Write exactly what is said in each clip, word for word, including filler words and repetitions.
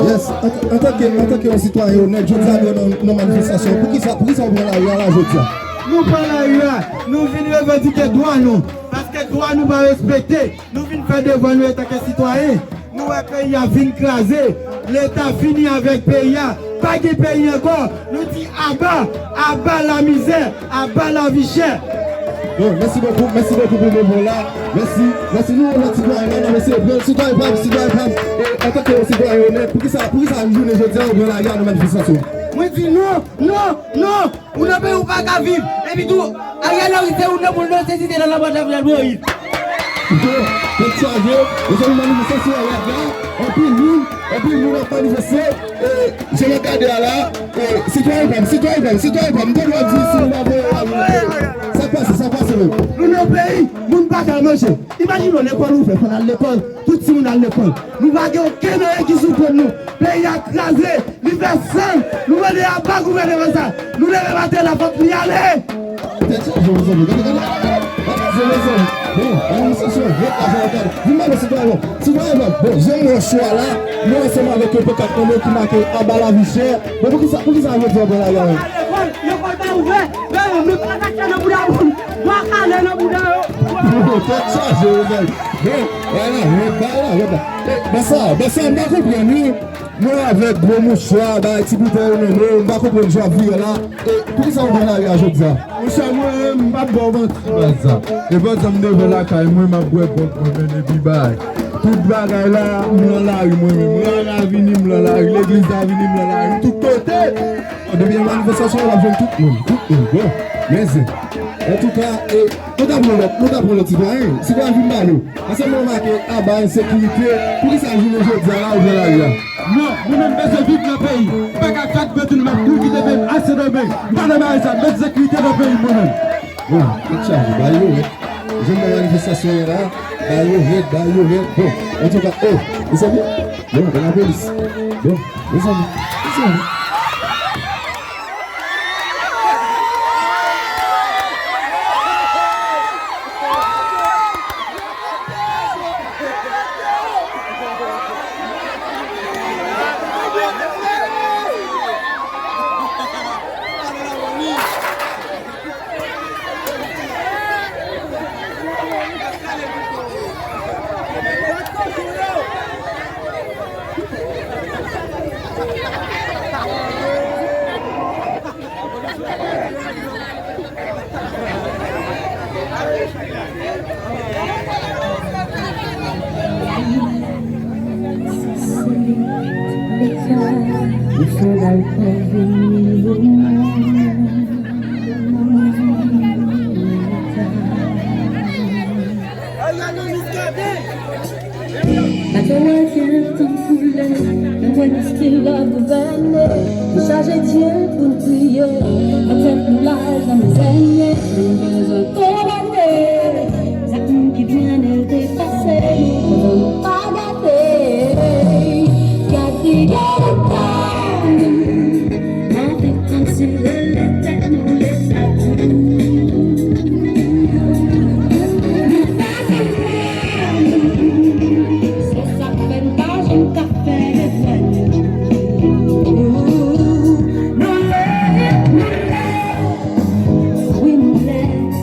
Yes, an, antanke, antanke yon sitwayen onèt, jodi a nou nan, nan manifestasyon. Poukisa, poukisa w pran lari a la jodi a? Nou pran lari a, nou vin revandike dwa nou, paske dwa nou pa respekte. Nou vin fè devwa nou antanke sitwayen. Nou wè peyi a vin kraze. Leta fini avèk peyi a. Pa gen peyi ankò. Nou di aba, aba lamizè, aba lavi chè. Bon, mèsi bokou, mèsi bokou pou moman la. Mèsi, mèsi nou, lòt sitwayen la, n ap eseye pran sitwayen pa m, sitwayen pa m. E, antanke yon sitwayen onèt, poukisa, poukisa jounen jodi a, ou pran lari a nan manifestasyon? Mwen di non, non, non! Ou nan peyi ou pa ka viv. Epi tou, Ariel Henry se youn nan moun yo sezi te nan lanmò Jovenel Moïse. Tèt chaje, mezanmi, manifestasyon an rèd la. Anpil moun, anpil moun ap manifeste. E, jan n ap gade a la, e, sitwayen pa m, sitwayen pa m, sitwayen pa m, m te dwe di si nou pa voye a, nou, e, sa k pase, sa k pase menm? Nou nan peyi, moun pa ka manje. Imajine w, lekòl ouvè, fò n al lekòl, tout timoun al lekòl. Nou pa gen okenn anyen ki sou kont nou. Peyi a kraze, li fè san. Nou mande aba gouvènman sa. Nou leve maten la, fòk li ale. Tèt chaje, mezanmi. Gade, gade, gade, gade. Gade, mezanmi. Bon, administrasyon, ret la, jan w gade. Vin ba nou sitwayen. Sitwayen, bon, jan m wè cho a la, nou ansanm avèk yon pankat nan men ki make aba lavi chè. Bon, poukisa, poukisa jodi a pran lari a menm? Lekòl, lekòl pa ouvè. Men, men pa kale nan bouda moun. Dwa kale nan bouda yo. Tèt chaje, mezanmi. Bon, wala, ret ba la, ret ba. E, bòs sa, bòs sa, m pa konprann, wi. Mwen avèk gwo mouchwa, bay ti boutèy yo nan men, m pa konprann jan w ap vire la. E, poukisa w pran lari a jodi a? Monchè, mwen, m p ap ba w manti, baz la. E pandan m devan lakay mwen, m ap bwè gwòg mwen, men epi bay. Tout bagay la, m nan lari mwen menm. Rara vini, m nan lari. Legliz la vini, m nan lari. M tout kote. Depi yon manifestasyon, w ap jwenn tout moun. Tout moun. Bon, men zen. Antouka, e, nou ta pran lòt, nou ta pran lòt sitwayen. Sitwayen vin ba nou. Ansanm nou make aba ensekirite. Poukisa jounen jodi a la, ou pran lari a? Non, mwen menm bezwen viv nan peyi. M pa ka kat vèt vin m ap kouri kite peyi m a Sendomeng. M pa nan bagay sa, m bezwen sekirite nan peyi m mwen menm. Bon, tèt chaje, ba yo rèd. Jan m wè manifestasyon an la, ba yo rèd, ba yo rèd. Bon, antouka, oh, mezanmi, bon, gen lapolis. Bon, mezanmi, mezanmi. Bato a gen tan koule, men mwen nou still ap gouvène. Nou chaje dye pou n priye, nan tèt nou laj nan mizè n ye. Nou bezwen kondane zak moun ki byen el te pase nou, nou pa gade. Gade, gade, gade. Monte konsi rele tèt nou leta tou. Nou pa ka fè nou. Se sa k fè nou pa janm ka fè defèt. Nou leve, nou leve. Wi, nou leve.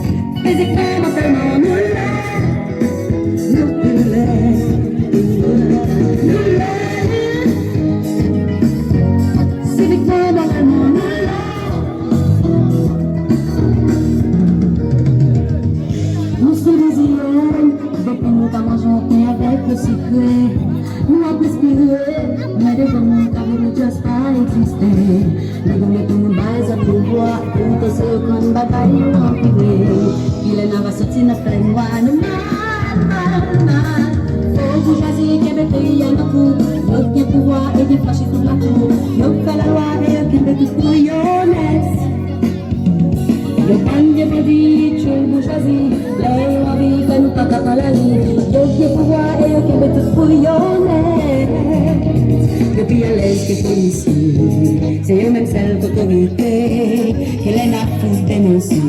Gen bandi, tchoul, boujwazi, lè yo anvi fè nou pa ka pran lari. Yo gen pouvwa e yo kenbe tout pou yo nèt. Yo pi alèz ke polisye, se yo menm sèl k otorite. Kilè n ap fout denonse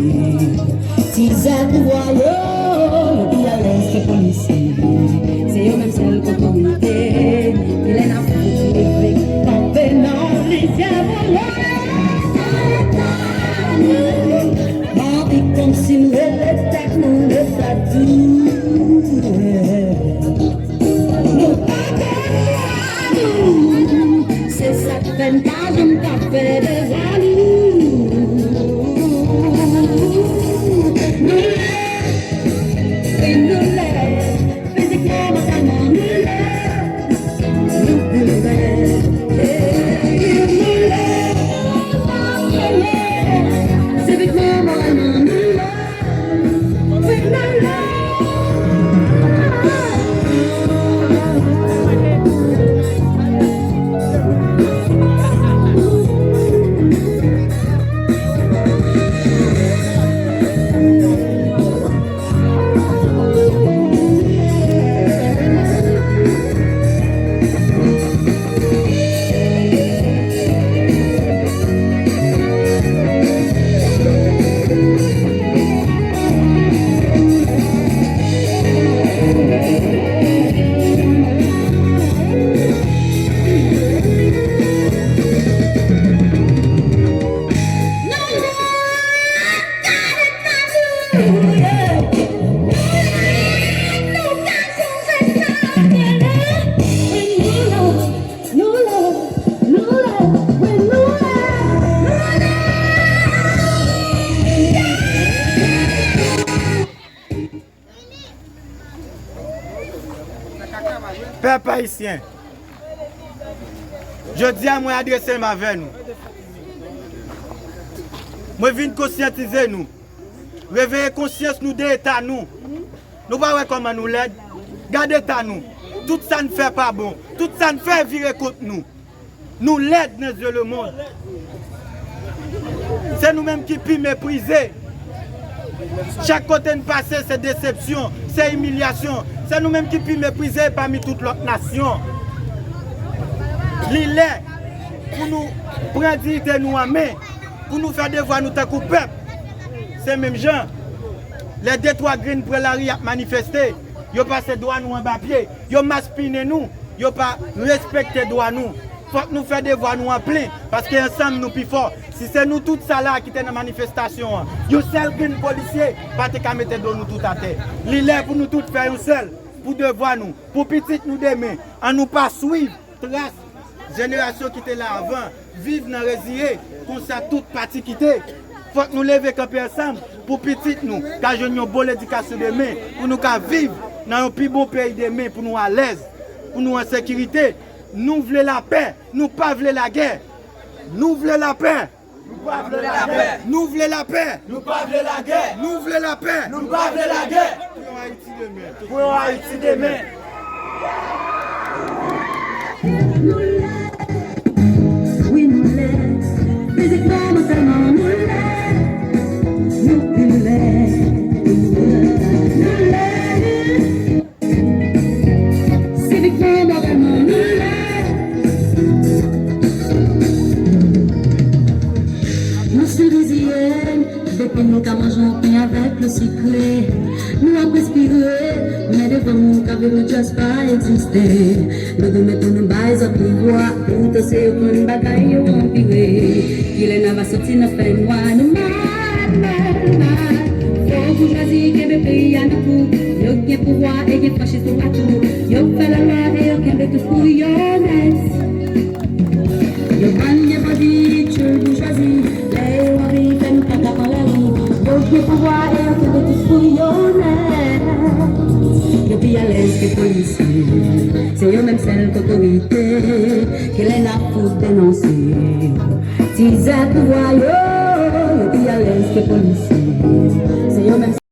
ti zèl pouvwa yo? Yo pi alèz ke polisye, se yo menm sèl k otorite. Kilè n ap fout leve kanpe nan lizyè vòlè? Anvi kòmsi n rele tèt nou Leta di. Nou pa konn dwa nou. Se sa k fè n pa janm ka fè de zami. Nou lè, wi, nou lè. Fizikman, mantalman, nou lè. Nou pi lè. Ey, nou lè. Sivik, moralman, nou lè. Pèp ayisyen, jodi a mwen adrese m avè nou. Mwen vin konsyantize nou. Reveye konsyans nou de eta nou. Nou pa wè kòman nou lèd? Gade eta nou. Tout sa n fè pa bon. Tout sa n fè vire kont nou. Nou lèd nan zye lemonn. Se nou menm ki pi meprize. Chak kote n pase, se desepsyon, se imilyasyon. Se nou menm ki pi meprize pami tout lòt nasyon. Li lè pou nou pran diyite nou an men, pou nou fè devwa nou tankou pèp. Se menm jan, lè de twa grenn pran lari ap manifeste, yo pase dwa nou anba pye, yo maspinen nou, yo pa respekte dwa nou. Fòk nou fè devwa nou an plen, paske ansanm nou pi fò. Si se nou tout sa la ki te nan manifestasyon an, yon sèl grenn polisye pa te ka mete do nou tout atè. Li lè pou nou tout fè yon sèl, pou devwa nou, pou pitit nou demen. Ann nou pa swiv tras jenerasyon ki te la avan, viv nan reziye, konsa tout pati kite. Fòk nou leve kanpe ansanm pou pitit nou ka jwenn yon bon ledikasyon demen, pou nou ka viv nan yon pi bon peyi demen, pou nou alèz, pou nou an sekirite. Nou vle lapè, nou pa vle lagè. Nou vle lapè. Nou pa vle lapè. Nou vle lapè. Nou pa vle lagè. Nou vle lapè. Nou pa vle lagè. Pou yon Ayiti demen. Pou yon Ayiti demen. Nou lèd, wi nou lèd. Fizikman, mantalman nou lèd. Nou pi lèd. Nou lèd. Sivikman, moralman, nou la. Nou sou rizyèn, depi nou ka manje yon pen avèk dlo sikre. Nou ap respire, men devan nou ka viv nou just pa egziste. Nou goumen pou nou bay zòt pouvwa, poutan se yo konn bagay yo anpire. Kilè n a va soti nan fènwa, nou mal, mal, mal. Fò boujwazi kenbe peyi a nan kou. Yo gen pouvwa e gen franchiz toupatou. Yo fè lalwa e yo kenbe tout pou yo nèt. Yo ban gen bandi, tchoul boujwazi. Lè yo anvi fè nou pa ka pran lari. Yo gen pouvwa e yo kenbe tout pou yo nèt. Yo pi alèz ke polisye. Se yo menm sèl k otorite. Kilè n ap fout denonse ti zèl pouvwa yo?